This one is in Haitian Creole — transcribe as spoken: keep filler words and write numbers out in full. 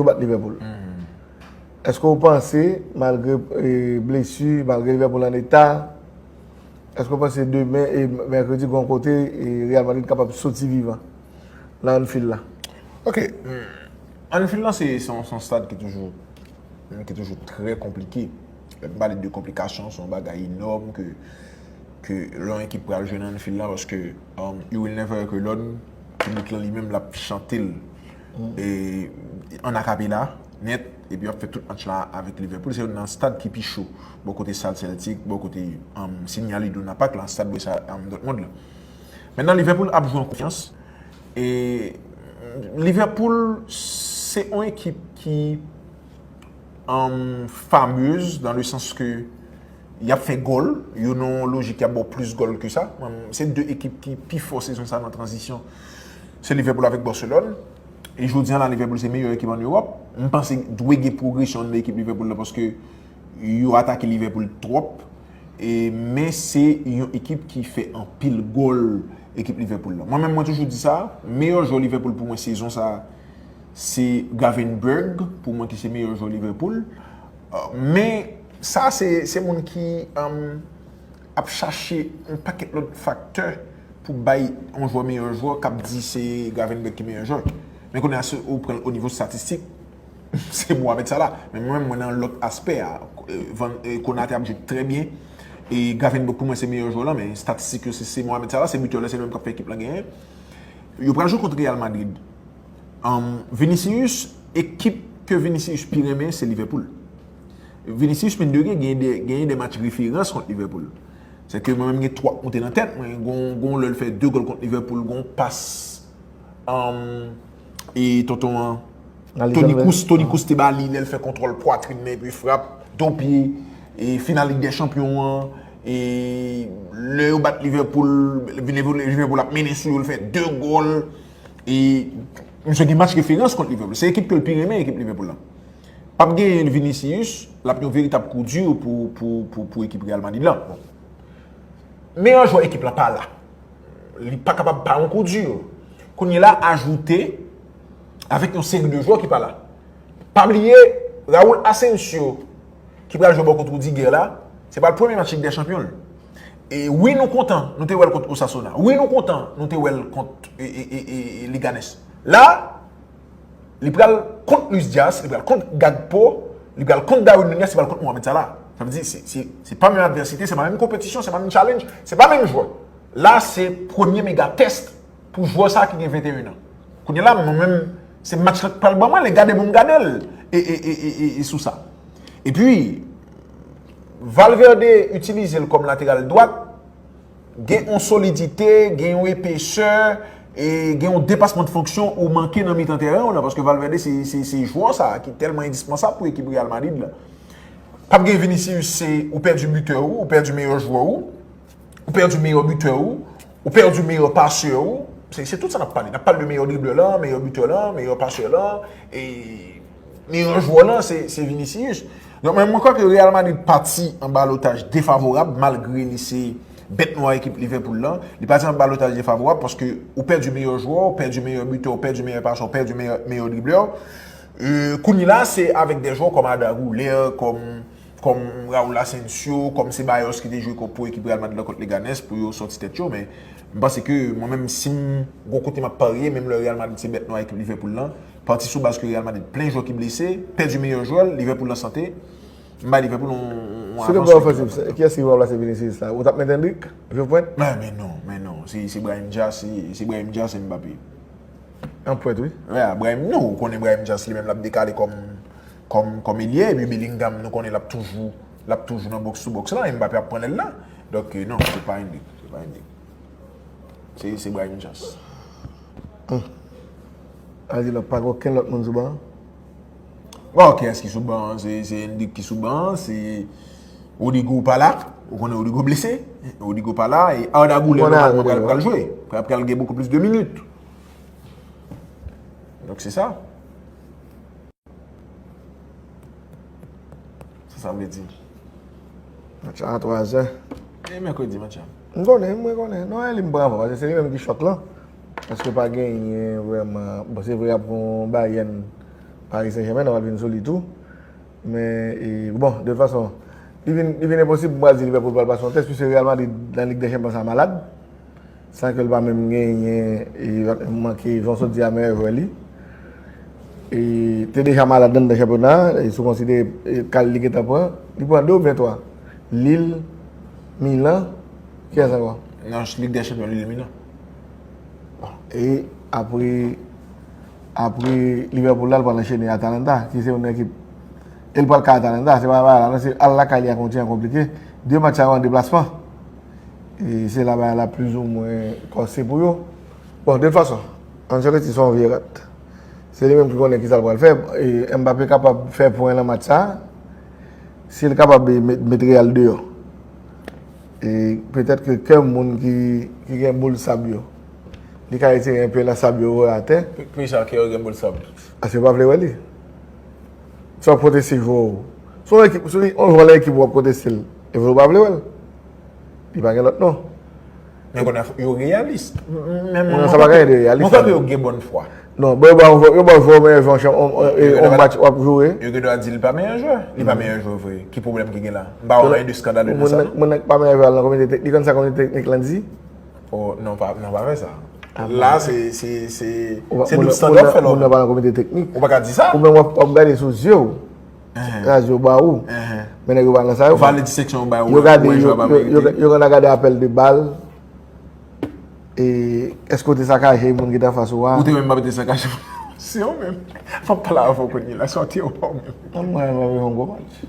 Yo bat Liverpool. Èske w panse, malgre e, blesi, malgre Liverpool an eta, èske w panse demen e mèkredi gen yon kote e Real Madrid kapab soti vivan nan Anfield la? Ok. Anfield la, se se yon se yon stad ki toujou ki toujou trè konplike. Lè m pale de konplikasyon, se yon bagay enòm ke ke lè yon ekip pral jwe nan Anfield la, paske um, you will never hear ke lòn piblik lan li menm l ap chante l e, an akapela nèt, epi y ap fè tout match la avèk Liverpool. Se youn nan stad ki pi cho bò kote Stade Celtic, bò kote um, Signal Iduna Park la, stad Borussia um, Dortmund la. Mentnan Liverpool ap jwe an konfyans. E Liverpool se yon ekip ki um, fameuse dans le sens que y ap fè gòl, yo nan yon lojik y ap ba w plis gòl ke sa. Um, se de ekip ki pi fò sezon sa nan tranzisyon. Se Liverpool avèk Barcelone. E jodi an la, Liverpool se meyè ekip an Ewòp. M panse dwe gen pwogresyon nan ekip Liverpool la paske yo atake Liverpool twòp. E, men se yon ekip ki fè anpil gòl ekip Liverpool la. Mwen menm mwen toujou di sa, meyè jwè Liverpool pou mwen sezon sa se Gravenberch pou mwen ki se meyè jwè Liverpool. Uh, men sa se se moun ki um, ap chache yon pakèt lòt faktè pou bay yon jwè meyè jwè k ap di se Gravenberch ki meyè jwè. Men kounye a si ou pran l o nivo statistik, se Mohamed Salah. Men mwen menm mwen nan lòt aspè a. Konate ap jwe trè byen. E Gravenberch pou mwen se meyè jwè lan, men statistik yo se se Mohamed Salah, se bitè lan, se li menm k ap fè ekip lan genyen. Yo pral jwe kont Real Madrid. Um, Vinicius, ekip ke Vinicius pi renmen se Liverpool. Vinicius mine de rien genyen de, genyen de match referans kont Liverpool. Se ke mwen menm gen twa k moute nan tèt mwen, gon gon lè l fè de gòl kont Liverpool, gon pas um, e tonton an Toni Kroos, Toni Kroos te ba li lè l fè kontwòl pwatrin nan epi frap do pye e final Lig dè Chanpyon an e lè yo bat Liverpool, Liverpool ap mennen sou yo, l fè de gòl e misye gen match referans kont Liverpool. Se ekip ke l pi renmen, ekip Liverpool la. P ap genyen Vinicius, l ap yon veritab kou di pou, pou, pou, pou ekip Real Madrid la. Bon. Meyè jwè ekip la pa la. Li pa kapab pa yon kou di. Kounye la ajoute avèk yon seri de jwè ki pa la. Pa bliye Raul Asensio ki pral jwe bò kot Rudiger la, se pral premye match Lig dè Chanpyon l. E wi nou kontan nou te wè l kont Osasuna. Wi nou kontan nou te wè l kont e, e, e, e, e Leganes. La, li pral kont Luis Diaz, li pral kont Gakpo, li pral kont Darwin Nunez, li pral kont Mohamed Salah. Sa vle di se, se, se pa menm advèsite, se pa menm konpetisyon, se pa menm challenge, se pa menm jwè. La se premye mega tès pou jwè sa ki gen venteyen an. Kounye la mwen menm se match la k pral ban mwen, lè gade pou m gade l e, e, e, e, e, e sou sa. Epi Valverde itilize l kòm lateral dwat, gen yon solidite, gen yon epesè, e gen yon depasman de fonksyon ou manke nan mitan tèren w lan, paske Valverde se, se, se jwè sa ki tèlman endispansab pou ekip Real Madrid la. P ap gen Vinicius, se ou pèdi bitè ou, ou pèdi meyè jwè ou, ou pèdi meyè bitè ou, ou pèdi meyè pasè ou. Se, se tout sa n ap pale. N ap pale de meyè driblè lan, meyè bitè lan, meyè pasè lan, e meyè jwè lan, se, se Vinicius. Donk, men mwen kwè ke Real Madrid pati anba lotaj defavorab, malgre li se bèt nwa ekip Liverpool lan. Li pati anba lotaj defavorab paske ou pèdi meyè jwè, ou pèdi meyè bitè, ou pèdi meyè pasè, ou pèdi meyè, meyè driblè. E, kounye la, se avèk de jwè kòm Arda Güler, kòm, kòm Raul Asensio, kòm Ceballos ki te jwe kò-, pou ekip Real Madrid la kont Leganes pou yo sòti tèt yo. Men m panse ke mwen menm, si m gon kote m ap parye, menm lè Real Madrid se bèt nwa ekip Liverpool lan, pati sou baz ke Real Madrid plen jwè ki blese, pèdi meyè jwè l, Liverpool lan sante, m bay Liverpool yon, yon avans. Si w te pran ofansif, kiyès ki remplase Vinicius la? Ou t ap met Endrick? Jwe pwent? Men, men non, men non. Se, se Brahim Diaz, se, se Brahim Diaz e Mbappé. An pwent, wi. Wè, Brahim, nou konnen Brahim Diaz li menm l ap dekale kòm, kòm, kòm elye, epi Bellingham, nou konnen l ap toujou, l ap toujou nan box to box la, e Mbappé ap pran lèl la. Donk, non, se pa Endrick, se pa Endrick. Se, se Brahim Diaz. Sa vle di la, pa gen okenn lòt moun sou ban an? Bon, kiyès ki sou ban an? Se, se Endrick ki sou ban an, se Rodrygo pa la. Ou konnen Rodrygo blese. Rodrygo pa la. E Arda Güler nòmalman pral, pral jwe. Pral, pral gen bokou plis de minit. Donk se sa. Sa sa vle di? Match la a twa zè. E mèkredi match la? M konnen, mwen konnen. Non, e li m pran avan, paske se li menm ki chòk lan. Paske pa genyen vrèman. Bon, se vre y ap pran Bayern Paris Saint-Germain, nou pral vin sou li tou. Men, e, bon, de tout fason, li vin, li vin enposib pou m pral di Liverpool pral pase yon tès, piske Real Madrid nan Lig dè Chanpyon sa malad, san ke l pa menm genyen, e, manke, jan w sot di a, meyè jwè li. E, te deja malad anndan chanpyona, e, si w konsidere, e, ka l li gentan pran, li pran de oubyen twa. Lille, Milan, kiyès ankò? Nan Lig dè Chanpyon, Lille, Milan. E apre, apre Liverpool la, l pral anchene Atalanta, ki se yon ekip. E l pral ka Atalanta, se pa bagay la, non, se al lakay li a kontinye konplike. De match sa yo an deplasman. E se la bagay la plizoumwen kòse pou yo. Bon, de tout fason, Ancelotti se yon vye rat. Se li menm ki konnen kisa l pral fè. E Mbappé kapab fè pwen nan match sa. Si l kapab met, met Real deyò. E petèt ke kè moun ki, ki gen boul sab yo, li ka retire enpe nan sab yo voye atè. Poukisa kè yo gen boul sab? Paske yo pa vle wè li. Sa w ap konteste jwè w. Se yon ekip, se yon jwè nan ekip ou ap konteste l. E vle ou pa vle wè l. Li pa gen lòt non. Men konnen yo reyalis. Men Non, sa pa gen de reyalis. Mwen kwè ke yo gen bòn fwa. Non, bon, yo ba w, yo ba w jwè meyè jwè yon, yon, yon, yon match w ap joure. Yo gen dwa di li pa meyè jwè. Li pa meyè jwè vre. Ki pwoblèm ki gen la? M pa wè anyen de skandale nan sa, non. Moun nan pa meyè jwè al nan komite teknik, konn sa komite teknik lan di? Oh, non, pa, non, pa fè sa. La, se, se, se, Ou pa- se moun doub nan- standard moun fè nan- moun nan lòm. Pa nan komite teknik. Ou pa ka di sa. Ou menm w ap, w ap gade sou zye w. Sa zye w ba ou. Men nèg yo pa nan sa yo. Valediksyon yo bay Yo gade, wè yo, jwè pa yo, yo, merite. Yo konn gade apèl de bal. E èske w te sakaje moun ki t anfas ou a? Ou te menm pa mete sakaje. Se ou menm. Fò m pale avè w kounye la, sa w te wè ou menm. Mwen, mwen, mwen, yon gwo match.